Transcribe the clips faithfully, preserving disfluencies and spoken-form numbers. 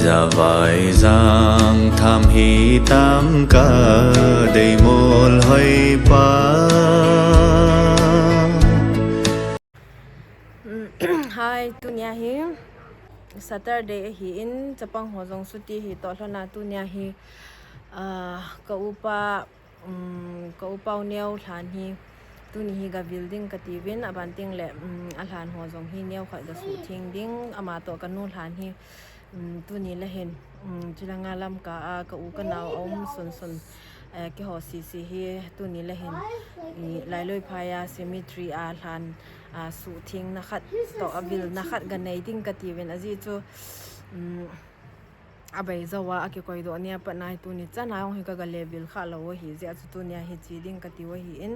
Navaijang tham hi tam ka deimol hoi pa. Hi, tunia hi Saturday ahin, chapang ho jong chuti hi toh lhona tunia hi, ah, ka upa Um, ka upa u neo lhan hi, tuni hi gavil ding kati uvin, aban teng le, um, alhan ho jong hi neo khat gasuh theng ding, ama toh kanu lhan hi, um, tuni le hin, um, chilanga Lamka a ka u ka nao aum sunsun, eh, keiho sisi hi, tuni le hin, i, Lailoi phai a cemetery a lhan, a suh thengna khat toh avil na khat ganei ding kati uvin, ajeh chu, um, Abei jouva akikoi doh nia pat nai tuni chan a hung hi ka ga le vil kha lou ahi jeh a chu tunia hi che ding kati u ahin,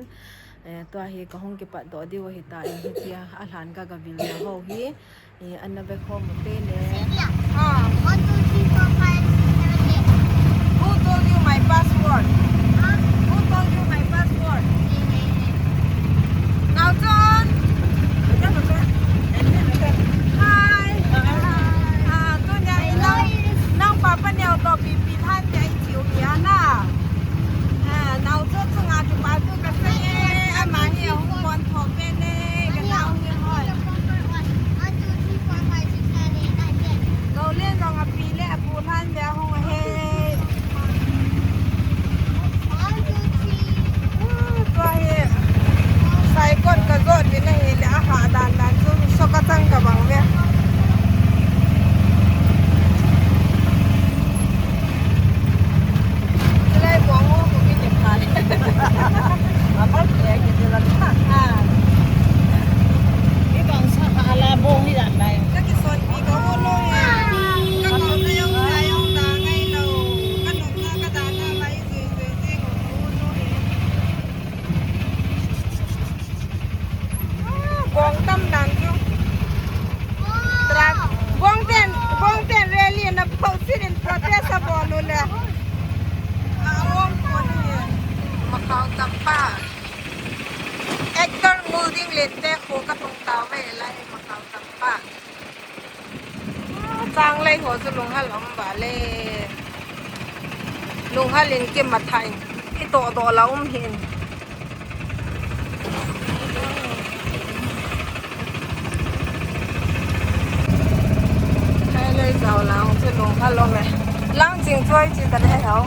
eh, tua hi ka hung kipat doh diu ahi tan hitia alhan ka gavil na ho hi, eh, ana ve khom u te le. Ah. One, two, three, four, five, six, seven, eight. Who told you my password? Huh? Who told you my password? Hey, hey, hey. Naochon. Hi. Ah, tunia hi nang, nang papa neo toh pipi lhan tia i chiu hi ana. Ah, nao chu chunga kipa thu kasei e, ama hi ahung kon tho pen e, ka nao hi hoi. Golden jong api le apu lhan ve ahung ahi. Tua hi, saikot ka jot uvin ahile, aha dan dan chu, shock achang ka bang ve. Chulai bong ho ko ki ni pha le. Abang le ki te la. Ha. Ki bang sa ka ala bong ni dan lai. Ka ki son pi ka ho no he. Ka ko na yong na yong na ngai lo. Ka nok na ka dan na lai. Bong tam dan chu. Truck. Bong ten, bong ten rally na pau sirin protest a bol u le. A om ko ni. Macau tampa. Actor Ngulding Lente kho ka tung tau ve lai Macau tampa. Changlei ho chu lunghal um vale. Lunghal in kimat tha in. I toh doh la um hin. Lai lai jao lang chu lunghal um e. Lang ching choi chi ka le hao.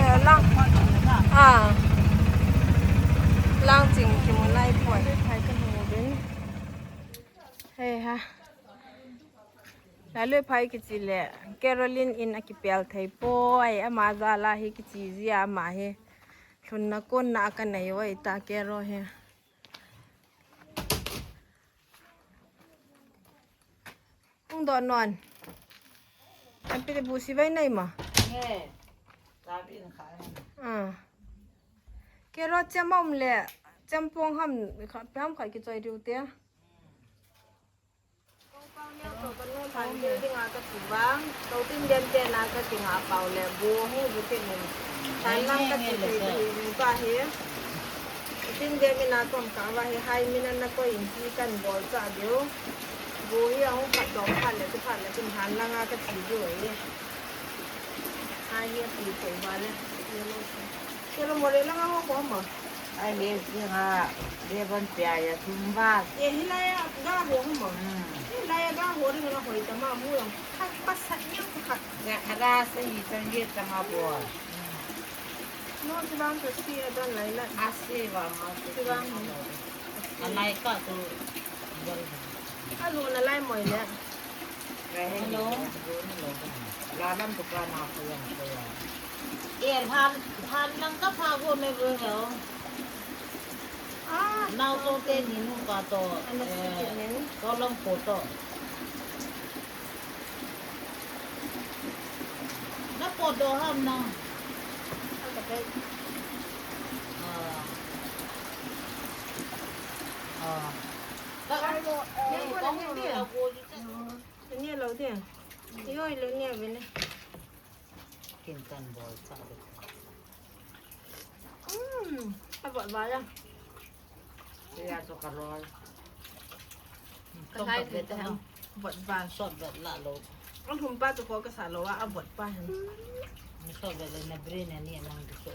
Eh, lang. Ah. Lang ching kimu lai poi. Phai ka hmu uvin. Hei ha. Lailoi phai kichi le, Caroline in akipel thei poi, ama jal a hi kichi jia ama hi. Lhunna konna a ka nei oi ta Caro hi. Hung doh non. An pi le bu si vai nei ma. Nge. Ta bin kha. Ah. Caro chem um le, chem pong ham kha, pam kha kichoi diu te. Kong pau neo toh ka nu lhan building a ka chu vang, toh tin dem te na ka ti nga pau le bu hu bu tin in. Tan lang ka ti thei ka hi ni pa hi. Tin dem in a kom ka va hi hai min na ko in ti kan bol cha diu. Bu hi a hung phat dong phat le tu phat le tin han lang a ka ti diu hi. Hai hi a ti thei va le. Kilo mo le lang a ho ko ma. Ai, he, si nga, le bon pia ya thum ba. E, hilai a ga ho hum. Hmm. Hilai a ga ho ri na hoi ta ma mu long. Khat pa sat nyang khat. Ya, ara sa hi chang ye ta ma bo. No, ti bang to si a dan lai la. A si ba ma. Ti bang. A nai ka tu. A lu na lai moi le. Hello. La lam tu ka na ko yang ko ya. E, lhan, lhan lang ka pha ko me ko ya. Ah, nau to te ni nu ka to. Ana si ti ni. Ko long ko to. Na ko do ham na. Ka pe. Ah. Ah. Ka ko ni ko ni. Nia lo dia. Yo, ilo nia bene. Kin kan bol sa de. Hmm, a bot ba la. Ya to ka rol. Ka lai de ta. Bot ba. Sot bot la lo. Ang hum pa tu ko ka sa lo a, a bot pa hin. Ni so be le na brain ani mang tu so.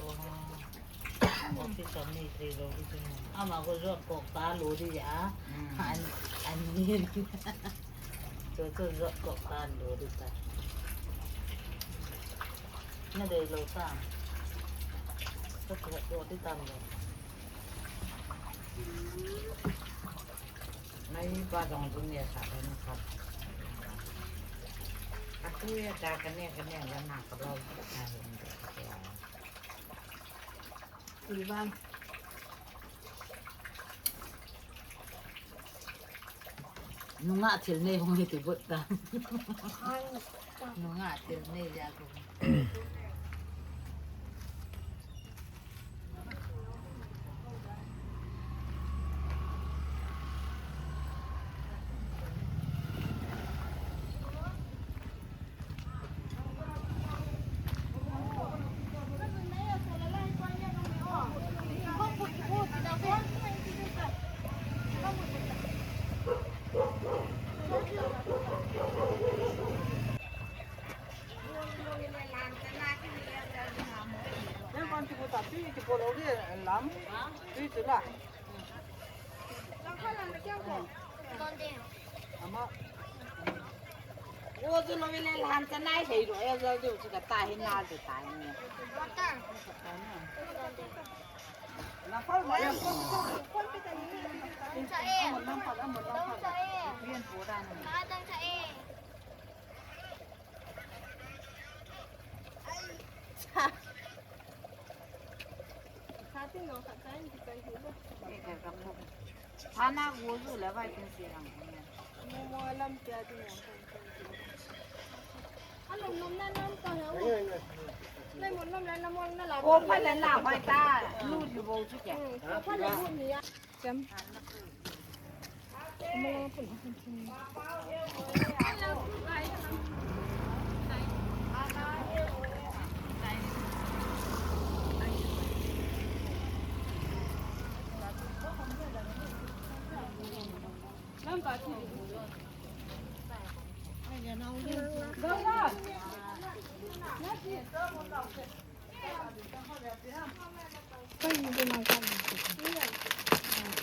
Office am ni tre lo di tu. Ama ko jot ko ta lo di ya. An, an ni. Tu tu jot ko ta lo di ta. Na dei lo ta. Ko tu lo di ta lo. Mai pa dong dun ne sa kan kap. Atu ya ta kan ne kan ne la na ka lo. Ivan. Nungah thil nei hung hi ti but ta. Nungah thil nei ja ko. Lam. Tui tu la. Ama. Wo zu lo le lam ta nai thei ro, e zo zu chu ka ta hi na zu ta ni. Na phal ma ya. Lam phal, lam phal. Bien po da ni. Sana gozu la vai tin si lang. Mo mo lam pia tin yang kan kan. Alom nom na nom ka ha. Nai mo nom la na mo na la. Ko pha la na vai ta. Lu ju bo chu kya. Ko pha la lu ni ya. Cham.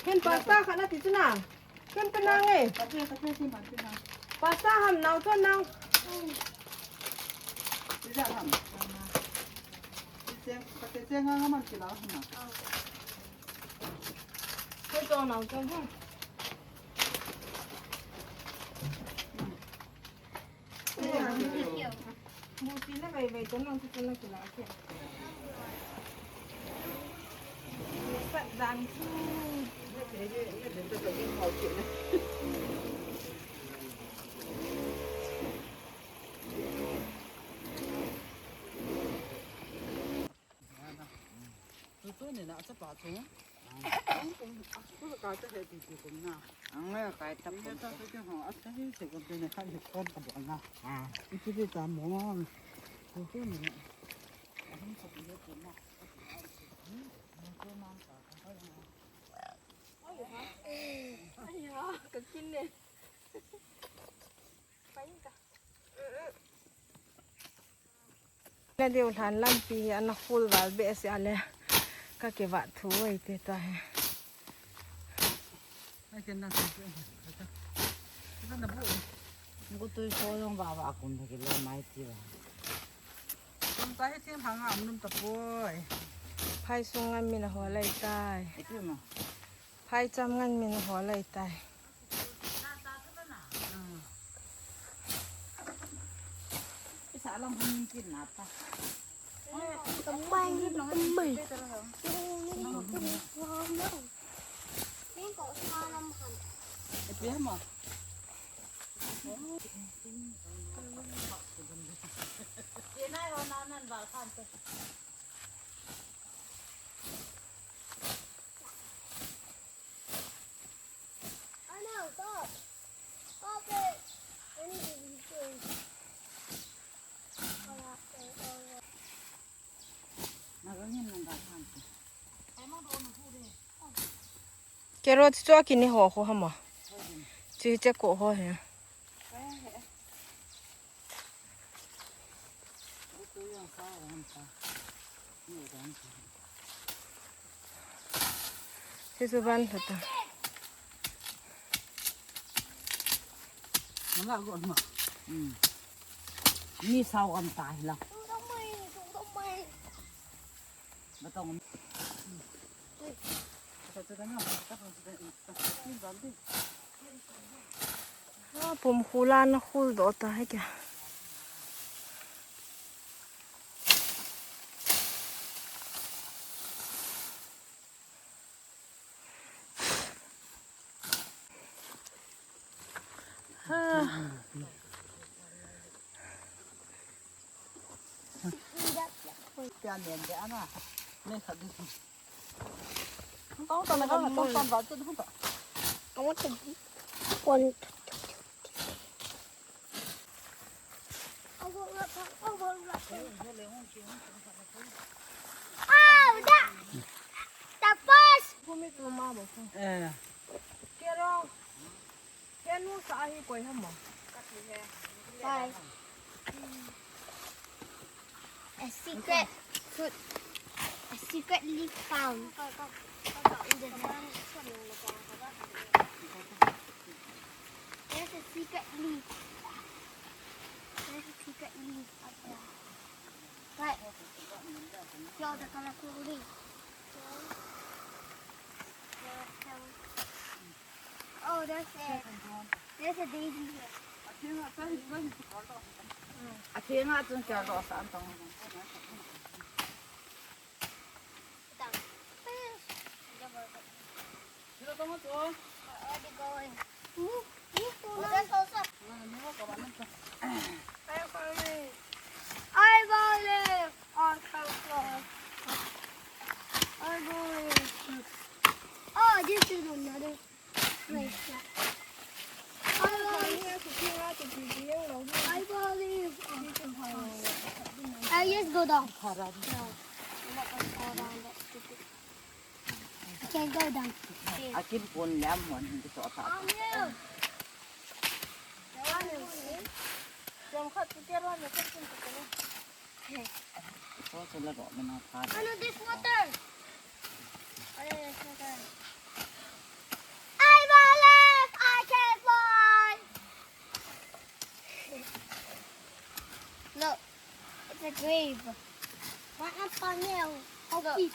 Hen pasta khat na ti chu na. Ken pe nang e. Pasta ham nau chon nang. Koi chon nau chon ha. Buti na vai vai chon nang chon na kila ke. Sat dan chu. Tutu ni na chapa chu. Ang kum, ang kum ka ta he ti ti kum na. Ang le kai ta kum. Ni ta tu ti ho, a ta hi se kum ti ne kha hi kon ka bo na. Ah. Iti ti ta mo. Tutu ni na. Ang sa ti le kum na. Ang ko man ka ka. Ai ha. Ai ha, ka kin ne. Pai ka. Na diu lhan lampi hi ana full val behseh a le ka kivat thu ei te ta hi. Ai ken na. Ka na bu. Ko tui so jong va va kum ta kilo mai ti va. Kum ta hi thim hang am num ta poi. Phai sung ngan min a ho lai tai. Ai ti ma. Phai cham ngan min a ho lai tai. Carrot chu kini ho ho hama. Chu che ko ho he. Sisu ban thata. Mala go ma. Hmm. Ni sao am ta hi la. Batong. Ah, pum khula na khul do ta hai kya. Oh, that, that bus. Eh. Kero. Kenu sa ahi koi hamo. Bye. A secret fruit. A secretly found. In the, there's a secret leaf. There's a secret leaf up there. Right. Yo, the colorful leaf. Oh, there's a, there's a daisy here. A thenga chun kya do sa an tong. Where are they going? Move, move to another. Ivory, Arkansas. Ivory. Oh, this is another place. Ivory. Ivory. I just go down. No. I'm not gonna fall down that stupid. I can go down. Akin pun lam mon hin to ta. Jom khat tu kero ni kan kin tu kero. To to la do me na pha. Ano this water? Ano this water? I believe I can fly. Look. It's a grave. One empanayo. How big?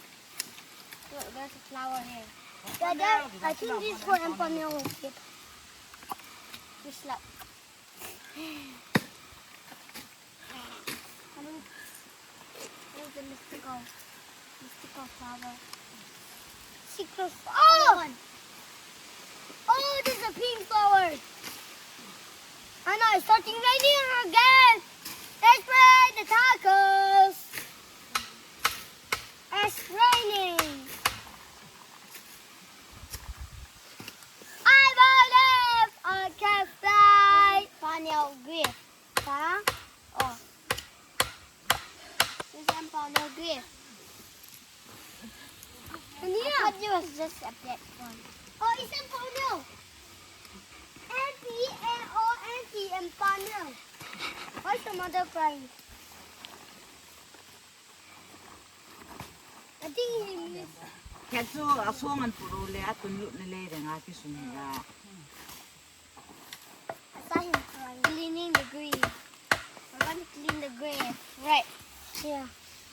Look, there's a flower here. Yeah, there, I think this is for empanayo. This slap. Hello. There's a mystical, mystical flower. Secret. Oh! Oh, there's a pink flower. I know, it's starting raining again. Let's play the tacos. It's raining. I believe I can fly. Final grip. Huh? Oh. This empanayo grip. Ania. I thought it was just a black one. Oh, it's empanayo. M P A O N T, empanayo. Why is the mother crying? I think he means. Kya chu asong an puro le atun lut na le renga ki sum la. I saw him crying. Cleaning the grave. I want to clean the grave. Right. Yeah.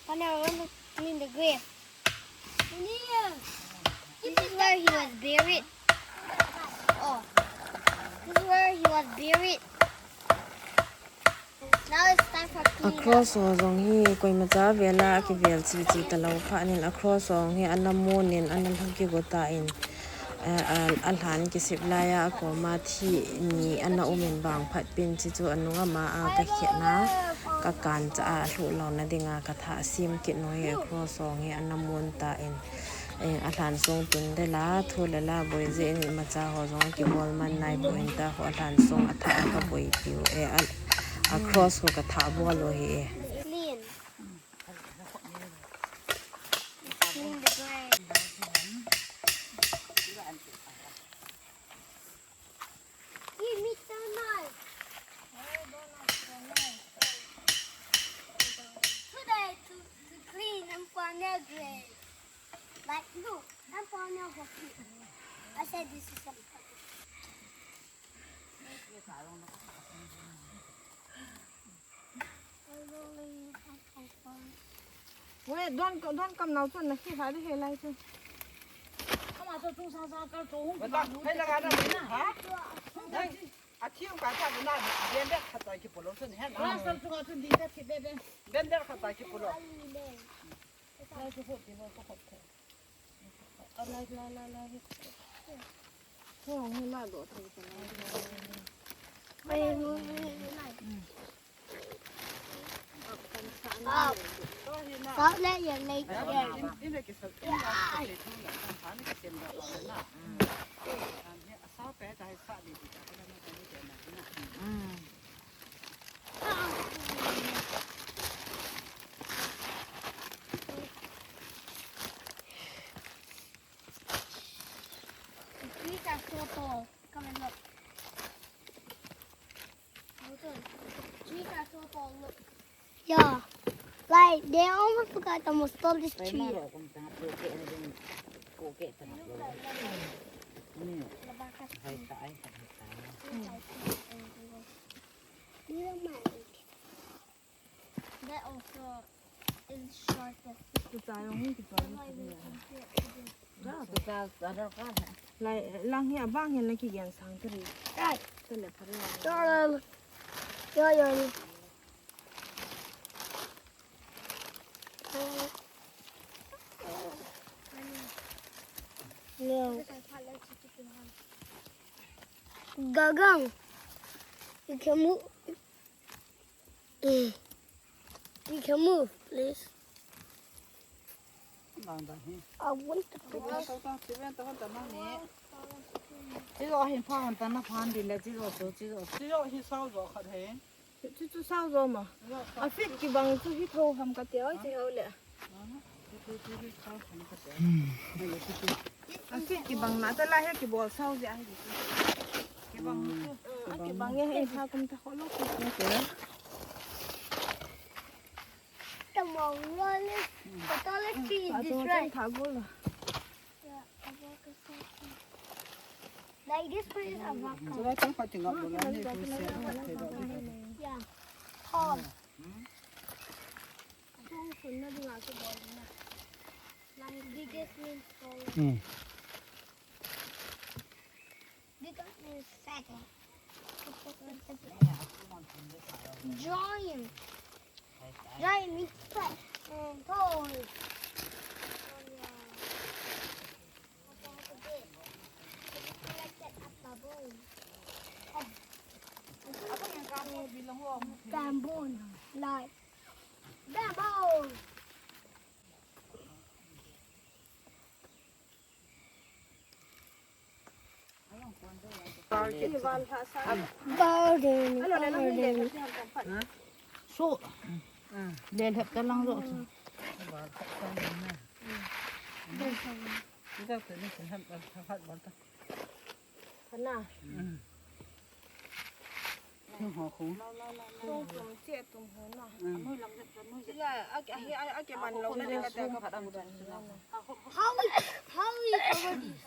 But now I want to clean the grave. This is where he was buried. Oh. This is where he was buried. Now it's time for cleaning. A cross ho jong hi koima cha vela kivel chi chi talou pha nin a cross ho hi ana mun in ana lhung kigo ta in. Eh, a, a lhan kisip lai a, a koma thi ni ana um in vangphat pin chi chu a nung ama a ka khet na, ka kan cha a hluh lou na ding a ka thah sim kit nu hi a cross ho hi ana mun ta in, eh, a lhan sung tun de la, thu le la, boi je in imacha ho jong a kibol man nai poi in ta ho a lhan sung a thah a ka boi piu, eh, a, a cross ho ka thah bol u hi, eh. Clean. Clean the grave. Give me some knife. Like, look, I'm falling off a cliff. I said this is something. Wait, don't, don't come now, son. He had a hair like. Come on, so two sons are called to whom? Wait, hey, look at that. Huh? Hey. Athi ka ta na bender khat ta ki polo sun he na. Ra sa tu ka tu di ta ki bebe. Bender khat ta ki polo. Lai tu ko ti ko ko ko. Lai lai lai lai. Ko ni la do ta ki lai. Ai, no, no, no, no. Salt Lake, yeah, Lake, yeah. Trees are so tall. Come and look. Newton, trees are so tall. Look. Yeah. Like, they almost look like the most tallest tree. Look like, like, the back of the tree. Look like, that also is shorter. Kichai jong hi, kichai jong hi. Kichai jong hi. Lai, lang hi abang hin la kigen sang tari. Ai. Tale phari. Yo, yo, yo. No. Gagang. You can move. You can move, please. I want to put this. Chizo hin pha han ta na phan din le chizo so chizo. Chizo hi sao zo khat he. Chu chu sao zo ma. A fit kibang chu hi tho ham ka ti oi chi ho le. A fit kibang na ta la he kibol sao ja hi. Kibang chu. A kibang ye he tha kum tha kho lo. Tamo lole. Patole ki this right. Tha go la. Like this place is avocado. Yeah. Tall. Biggest means tall. Biggest means fat. Giant. Giant means fat and tall. Bamboo, like bamboo. Garden, garden. So, le lhep ta lang ro. Kana. Ho khu. Tum tum che tum ho na. Anoi lam jep anoi jep. Ya, a ke, a ke man lo na ka ta ka. How we, how we cover this?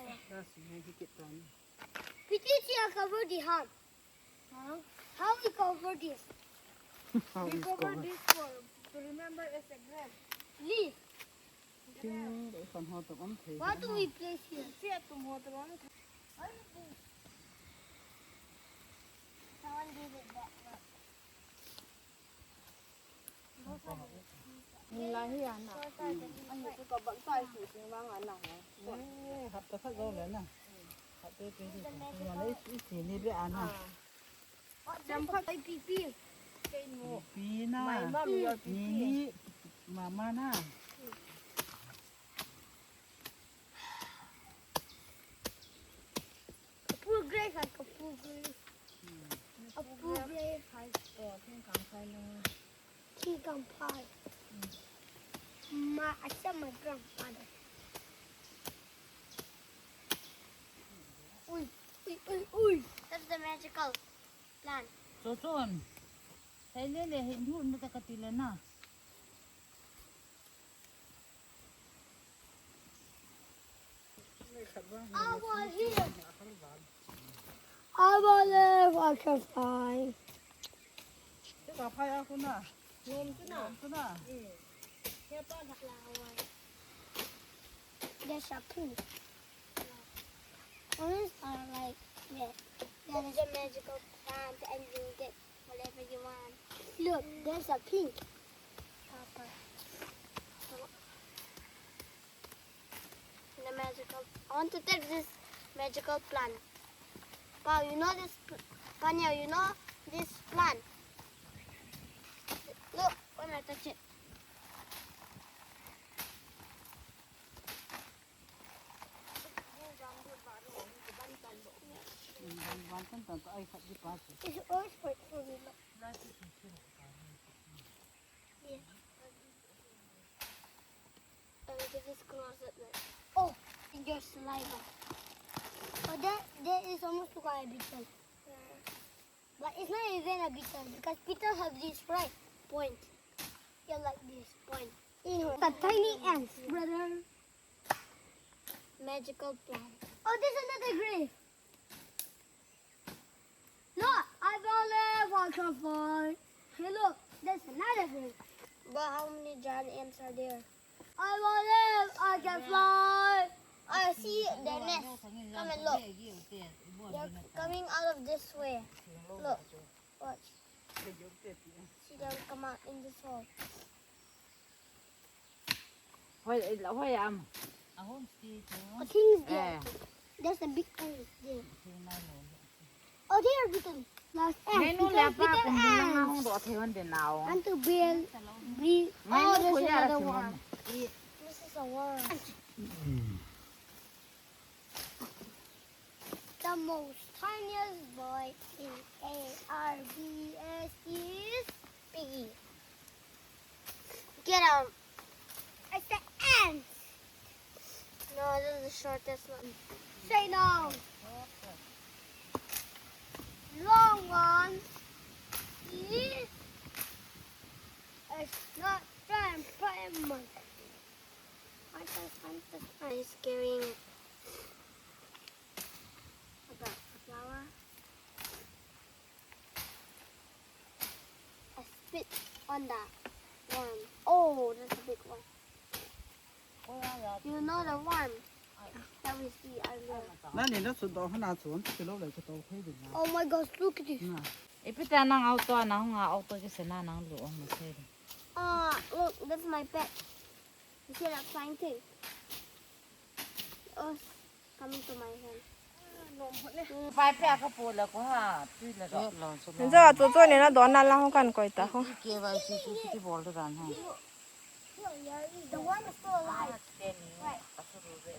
Piti chia cover the hand. Huh? How we cover this? We cover this for to remember as a grave. Leaf. What do we place here? Someone did it that way. Ni la hi ana. Ani tu ka bak tai su sing ma nga na. Eh, hap ta khat zo le na. Hap te te ni le ana. Jam khat ai pipi. Pipi na. My mom, your pipi. Ni, ni, mama na. Kapu grave, kapu grave. Kapu grave. King Kampai. Ma, I saw my grandfather. Ui, ui, ui, ui. That's the magical plant. Chochon. Sai le le hin hun na ta ka ti le na. I want here. I want live, I can fly. Te ka phai a kona. Nom tu na. Nom tu na. Mm. There's a pink. Orange are like red. There is a magical plant and you get whatever you want. Look, there's a pink. Papa. The magical. I want to take this magical plant. Pao, you know this pl- Panya, you know this plant? Look, when I touch it. It's always quite funny, look. Yeah. And give this close up, look. Oh, and your saliva. Oh, that, that is almost like a beetle. Yeah. But it's not even a beetle because beetle have this, right? Point. Yeah, like this. Point. Anyway, the tiny ants, brother. Magical plant. Oh, there's another grape. Look, I found a waterfall. Hey, look, there's another grape. But how many giant ants are there? I want live, I can fly. I see the nest. Come and look. They're coming out of this way. Look, watch. See them come out in this hole. Hoi, hoi am. A homestay chu. A thing is there. Eh. There's a big thing is there. Oh, there are beetle. Last ant. Ngainu le pa kum lang a hung do thei hon de nau. And to build, build. Oh, there's another one. This is a worm. The most tiniest boy in A R B S is Piggy. Get out. It's the ant. No, this is the shortest one. Say no. Long one. Is not trying to put him on. He's carrying about a flower. I spit on the worm. Oh, that's a big one. You know the worm that we see earlier. Nani na chu do hana chu, chu lo le chu to thei din na. Oh my gosh, look at this. Na. Ipi ta nang auto a nang hung a auto kisena nang lu ong na se. Ah, look, that's my pet. You see that flying thing? Oh, coming to my hand. Pai pe ka pu le ko ha, pi le do. Nja chu chu ni na do na lang kan koi ta ho. K Y C chu ki bol ran ha. The one is still alive. Right.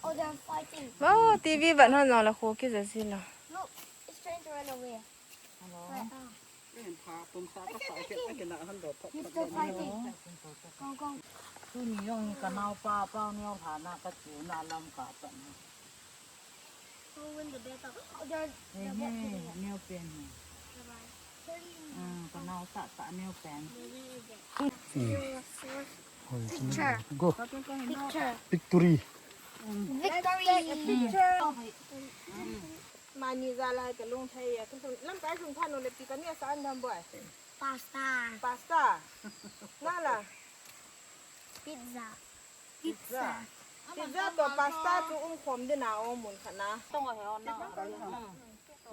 Oh, they're fighting. Oh, T V ban hon la khu ki ja si la. Look, it's trying to run away. Hello. He's still fighting. Go, go. Tuni jong hi ka naopa, pao neo lha na ka chu na lam ka pan. Who win the battle? Oh, there's the battle. Neo pen hi. Bye-bye. Ah, ka nao ta ta neo pen. Picture. Go. Picture. Victory. Victory. Mani ja lai ka lung thei a, ka lung, lamkai lung pha nu le pi ka ni a sa an dam boi. Pasta. Pasta. Na la. Pizza. Pizza. Pizza to pasta chu um khom din a o mun khat na. Tong a he o na.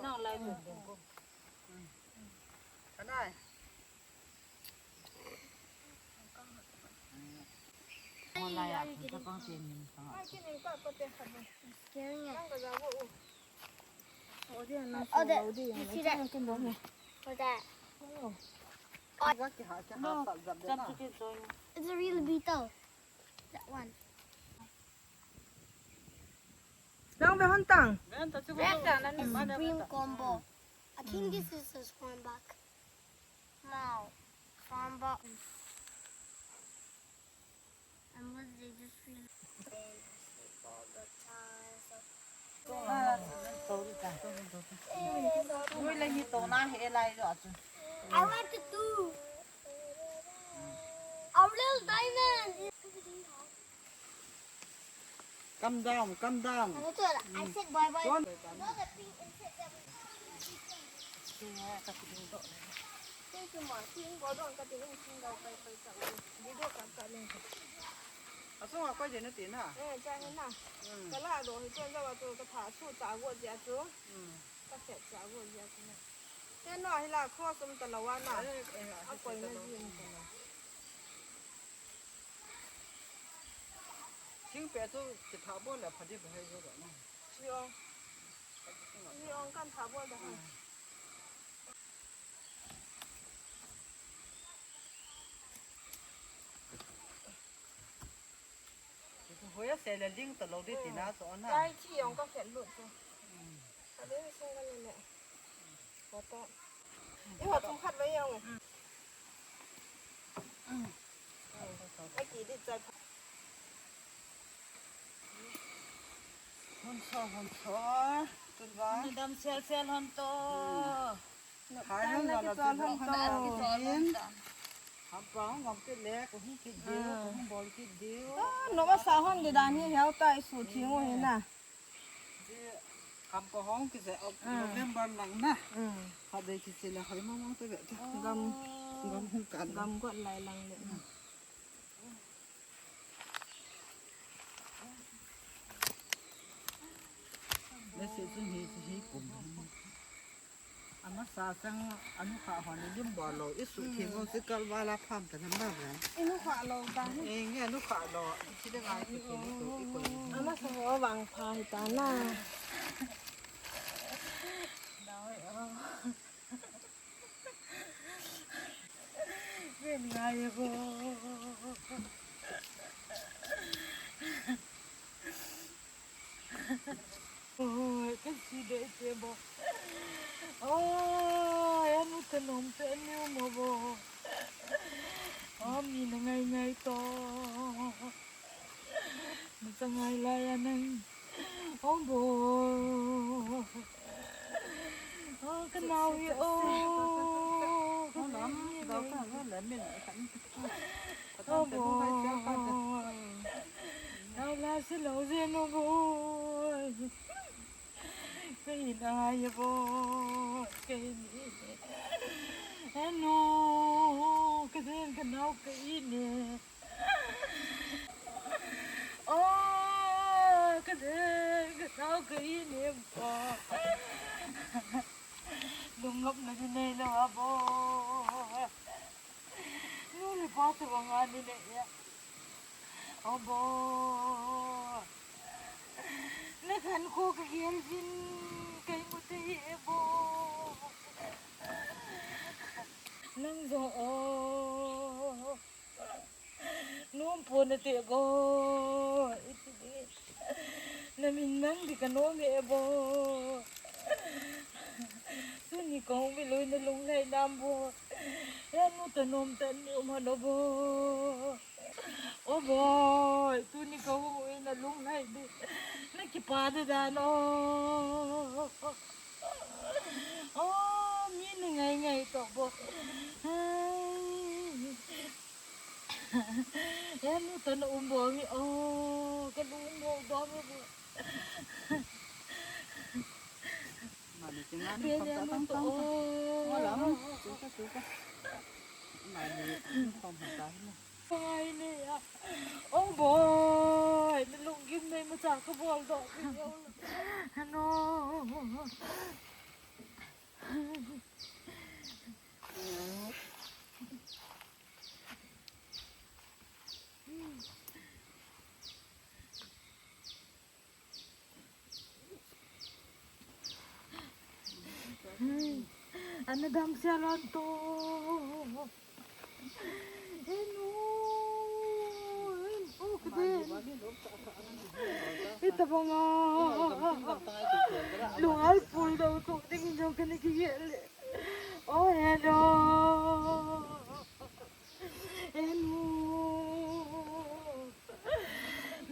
Na lai chu. Ka nai. Mo lai a, ka pang te min ka. Ai, ki min ka ko te khat ni. Scaring it. Nang ka ja bo u. Oh, there, you see that? What's that? Oh. It's a real beetle. That one. Nang be hon tang. It's green combo. I think this is a swan buck. Now, farm button. And what they just feel. Sleep all the time. So. Ui, le ni to na he lai jo chu. I want to do a real diamond. Calm down, calm down. Ano to la? I said bye bye. Don't. No, the pink insect that we. Kati ding to. Thank you, ma. Pink go down, kati ding, pink go, bye bye, bye. Video ka ka le. Aso nga ko je na ti na. Eh, ja na. Hmm. Kala do, hi to ja wa to ka tha su cha go ja to. Hmm. Ka se cha go ja to na. Te no, hi la cross um ta la wa na. Eh, eh, a koi na ji um ta la. Thingpeh chu kithah bol le pha ding bou ahi jo lo na. Chi ong. Chi ong kan thah bol da ha. Hoi a se le ling ta lo ding ti na so na. Kai chi ong ka phet lut chu. Ka ding sing ka le le. Hoto. I ho chung khat vai ong. Aki di chai. Hon so, hon so. Tun ba. Ni dam sel sel hon to. Hai hon la la tun ba. Ham pa hon gam ke le ko hi ki diu, ko hon bol ki diu. Ah, no ma sa hon di dan hi hel ta i su thi ngo hi na. Kam ko hong kise, November lang na. Hade kise la hoi mong mong te be. Gam, gam hung kan. Gam got lai lang le. Le se sun hi hi kum. Amasa chang anu kha hon lim bol lo, i su thi ngo si kal ba la pham ta nam ba ba. I nu kha lo ta. Eh, nge nu kha lo. Chi de ngai ki ki ni tu i ko. Amasa ho vang pha hi ta na. Dai o. Ven ngai ko. Oi, ka si de che bo. Oi, anu ta nom te ni mo bo. O mi na ngai ngai to. Na ta ngai la ya nang. O bo. O ka nau hi o. Ka nau hi o. Ka nau hi o. Ka nau hi o. Nau la si lo je no bo. Ka in ai bo. Ka in. Anu. Ka den ka nau ka in. O, ka den ka nau ka in em pa. Lungap na di nei lo a bo. Nu le pa tu bang a ni nei a. O bo. Na khan ko ka gel jin kai mu te e bo. Nang jo o. Nom po na te bo. Iti di. Na min mang di ka nom e bo. Tuni ka hung mi loi na lung lai nam bo. Ya nu ta nom ta ni um ha no bo. O bo. Tuni ka hung ui na lung lai di. Na kipa di dan o. O, mi na ngai ngai to bo. Ai. Anu ta na um bo mi o, ka lu um bo do mi bo. Mani ti nga ni kham ta tang tang. Wala mo, suka suka. Mani kham ta na. Ai ne ya. O bo, na lung gim nei ma cha ka bol do. Ano. Ana dam sia lon to. Enu, enu, kade. Ita banga. Lungal pul do to, ding jong kani ki yele. Oh, hello. Enu.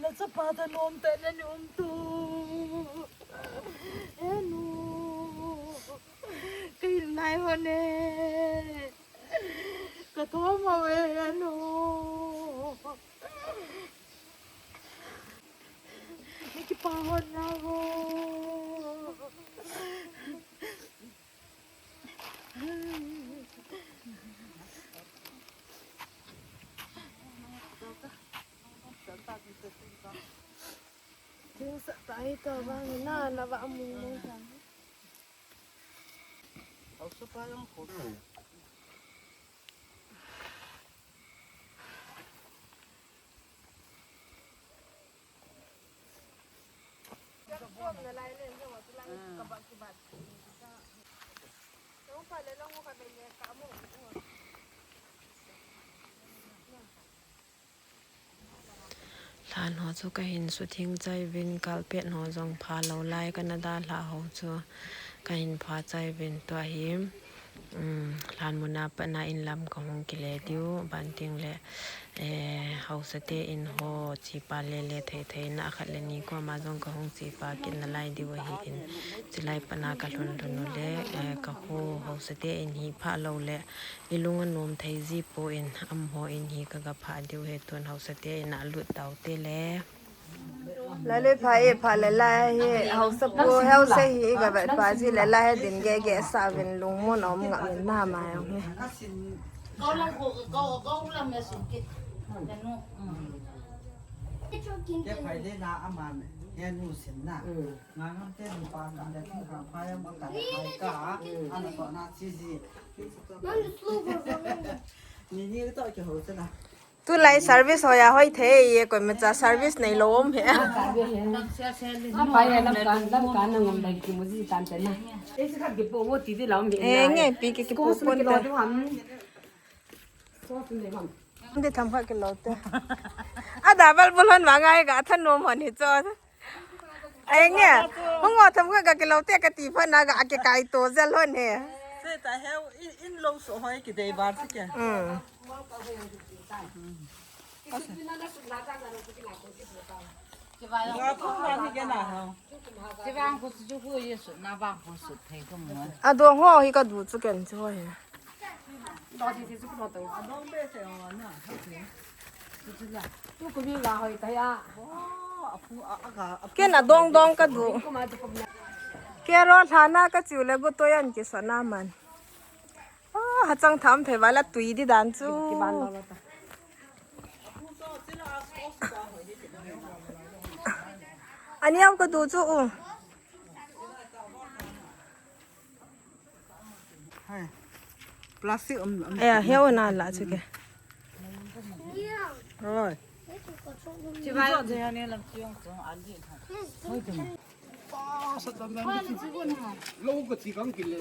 Na chapa ta nom ta na ni um tu. Enu. Kei nai ho ne. Ka thom ho e enu. Ei, to ba na na ba mung mung ta. Hausa pa yang ko. Lhan ho chu kahin suthing chai uvin, carpet ho jong pha lou lai, kana dalha ho chu kahin pha chai uvin, tua hi, um, lhan muna pat na in lam kahung kile diu, banting le, eh, hausate in ho chepa lele thei thei na khat le ni koma jong kahung chepa kit nalai diu ahin, chulai pat na kalhun lhun u le, eh, kaho hausate in hi pha lou le, ilung anom thei ji poi, amaho in hi kaga pha diu ahi, tun hausate in alut tau te le. Lalui pha e, pha le lai hi, hausa pu, hausa hi, iga vet pa ji le lai hi din gege sa uvin lungmon a um ngam in na ma jong hi. Ke phai de na aman, he nu sin na. Nga ngam te nu pa ka le thing ka phai am ka le phai ka, ana to na chi ji. Ni ni to ke ho se na. Tulai service hoiya hoi thei, ye koimacha service neilou um he. Pai lam kan, lam kan na ngom dai kimu ji tan te na. Ei si khat kipo mo ti di lam he. Eh, nge pi ke kipo pon ta. Ko su ke lo tu ham. Ko su le ham. Ande tham kha kilo te. Ada bal bul hon ma ngai ga thanom hon hi cho. Ai nge. Hung o tham kha ga kilo te kati pha na ga ke kai to jal hon he. Se ta he in, in lo so hoi ki dei bar se ke. Mm. Nga tu ma ni ke na ha. Chivang khu chu khu ye sut na vang khu sut thei khu mo. Adong ho hi ka du chu ken chu ho hi. Ken adong dong ka du. Ke ro thana ka chiu le bu to yan ki sa na man. Ah, hachang tham thei vala tui di dan chu. Ani au ka du chu u. Hai. Plastic um, um. Eh, heo na la chu ke. Rồi. Lo ka chi kang kile.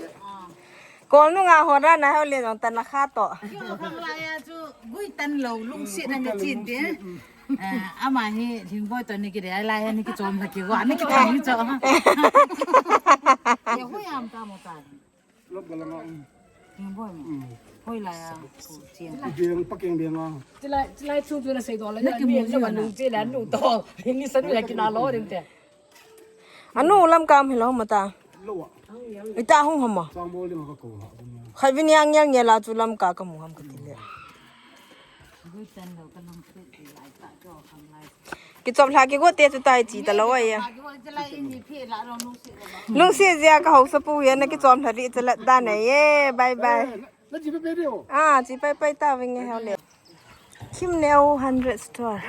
Kol nu nga hora na heo le jong tan na kha to. Kio khang la ya chu gui tan lo lungsi na ni chin de. Eh, ama hi Lhingboi to ni ki de lai ni ki chom la ki wa ni ki thang ni cho. Ye hu yam ta mo ta. Lop ga la nga. Lhingboi mo. Hoi la ya. Ku chi. Biang pa keng biang a. Chilai chilai chu chu la sei do la ni ki mu ni wa nung chi la nu to. Ni san ya ki na lo ding te. Anu lam kam hi lo ma ta. Lo a. Ita hung hama. Chang bol ding ka ko ha. Khai vin yang yang ngela chu lam ka ka mu ham ka ti le. Kichop lha kigo te chu tai chi ta lo ai ya. Lungsi jia ka hausa pu ya na kichop lha ri cha la da na ye. Bye bye. Na chi pe pe dio. Ah, chi pai pai ta ving he le. Kim neo hundred store.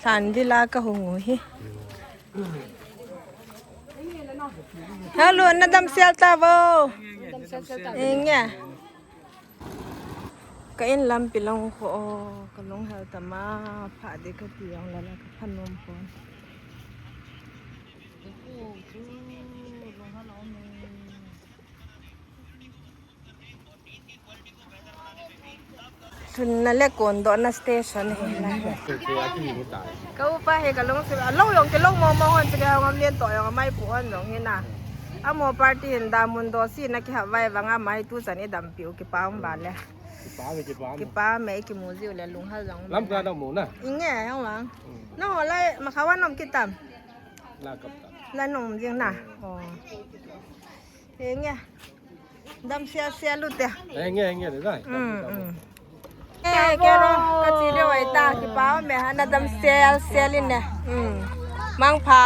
Than dila ka hung u hi. Hello, na dam sial ta vo. Inge. Ka in lampi lang kho o, ka lunghel tama, pha de ka ti jong la la ka phanom pon. Lhunna le kondohna station hi la. Ka upa hi ka lungsim, a lo jong kilung mo mo hon, chika jong amlen to jong amai pu hon jong hi na. Amo party hin da mun do si na kihap vai vang a mai tu chan i dampi u kipa um ba le. Kipa me, kipa me. Kipa me, kimu jiu le lunghal jong. Lamka dong mu na. Inge, jong vang. Hmm. Na ho lai, ma khawan om kitam. La kap ta. La nong jing na. Hmm. Oh. Inge. Dam sia sia lu te. Inge, inge, de dai. Hmm, hmm. Eh, kero, ka chi le wai ta, kipa me ha, na dam sia sia lin ne. Hmm. Mangpha.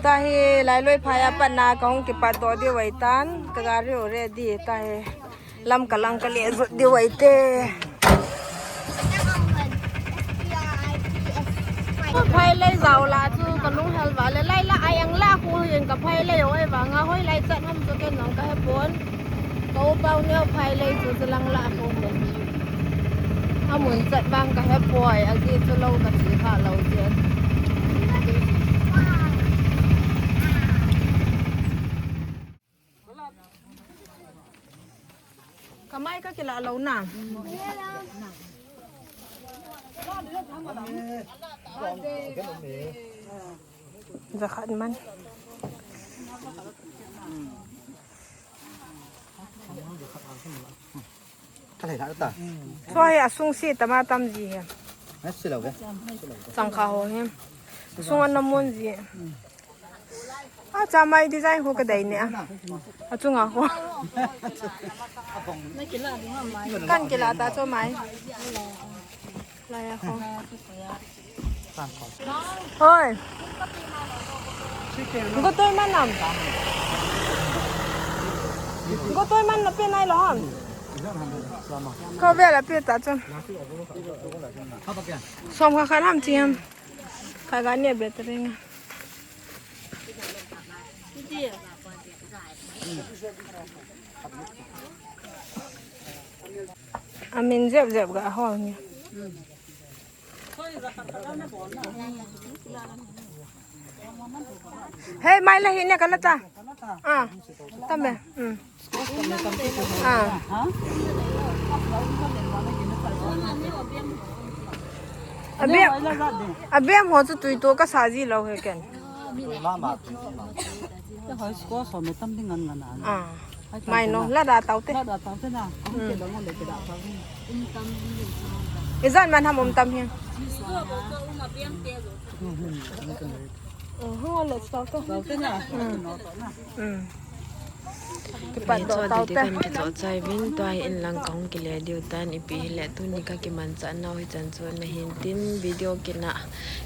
Tahi Lailoi phai a pat na kahung kipat doh diu ahitan, ka gari u ready tahi. Lam kalang kale jot diu ahite. Phailei jao la chu kalung hel vale, lai la a jang la khu hin ka phailei u ahi vanga hoilai chat ham chu ken jong kahe pon. Ka upa u neo phailei chu chulang la khu hin. Amun chat vang kahe poi, ajeh chu lou kache kha lou jeh. Kamai kakila lou na. Jakhat man. Ka lei la ta. Chua hi asung si tama tam ji hi. Ha, si lo ve. Changkha ho hi. Sung ana mun ji. A, cha mai design ho ka dei ne a. Achunga ho. Kan kila ta cho mai. Lai a ho. Hoi. Gotoi man nam. Gotoi man na pe nai lo ham. Kho ve la pe ta chun. Som kha khan ham chi ham. Kha ga ne be ta ring. Amin jep jep ga hol ni. Hey, mai la hi ne ka la ta. Ah, tam be. Hmm. Ah. Abem, abem ho chu tui to ka sa ji lo he ken. Hoi squash ho me tam ding ngan ngan a. Ah. Mai no, la da tau te. La da tau te na. Kong ke lo mo le ke da tau. Izan man ham um tam hi. Oh, hang on, let's tau te. Tau te na. Hmm. Kipat doh tau te. Video kan kichoh chai vin, tua hi in lang kahung kile diu tan, ipi hile tuni ka kimanchah nau hi chan chu na hin tin, video kina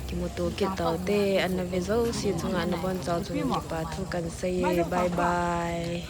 kimuto kit tau te, ana ve jouse chunga na bon chau chun kipa thu kan sei e. Bye bye.